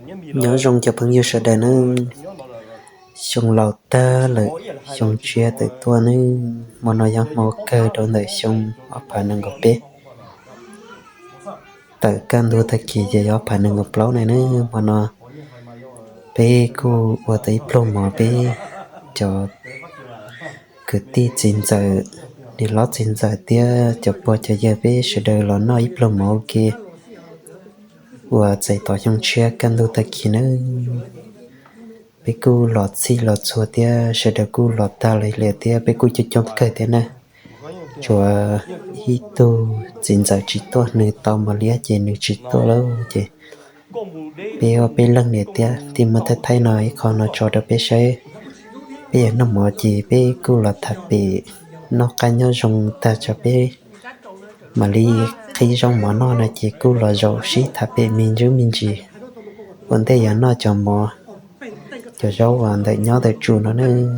Nyob zoo cov phooj ywg sawv daws nawb. Xyoo laus tag lawm, xyoo tshiab tawm tuaj nawb. Hmo no yog hmo kawg rau ntawm xyoo ob phav nees nkaum peb. Tawm kaj ntug tag kis ces yog ob phav nees nkaum plaub na nawb. Hmo no peb kuj ua tau ib pluag mov, peb cov kwv tij txiv ntxawm, niam hlob txiv ntxawm thiab cov pog cov yawg peb sawv daws los noj ib pluag mov ua ke uas txais tos xyoo tshiab kaj ntug tag kis nawb. Peb kuj los txhij los txhua thiab sawv daws kuj los tag li lawm thiab peb kuj coob coob kawg thiab na. Tsuas ib tug txiv ntxawm tsis tuaj, nws tau mos liab ces nws tsis tuaj lawm ces peb ob peb leeg niam thiab thiaj muab thaij thaij no ib qho no tso rau peb saib. Peb yuav noj mov ces peb kuj los tham pem, noj qab nyob zoo tag tso peb mam li qhib zaub mov noj no ces kuj los zaum sib tham pem me ntsis me ntsis ua ntej yuav noj cov mov, cov zaub uas ntawm nyob ntawm tsu no nawb.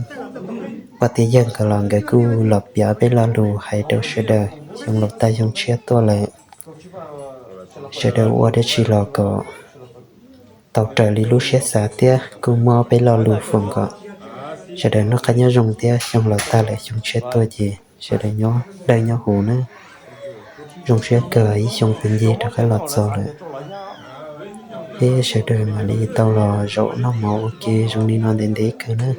Pog thiab yawg nkawd los nkawd kuj los piav peb lo lus hais rau sawv daws xyoo laus tag xyoo tshiab tuaj lawm, sawv daws ua dab tsi los kom tau raws li lub siab xav thiab kuj muab peb lo lus foom kom sawv daws noj qab nyob zoo thiab xyoo laus tag lawm xyoo tshiab tuaj ces sawv daws nyob dawb nyob huv nawb. Zoo siab kawg ib xyoo puv ncig rov qab los txog lawm, peb sawv daws mam li tau los zaum noj mov ua ke zoo li no ntev ntev kawg nawb.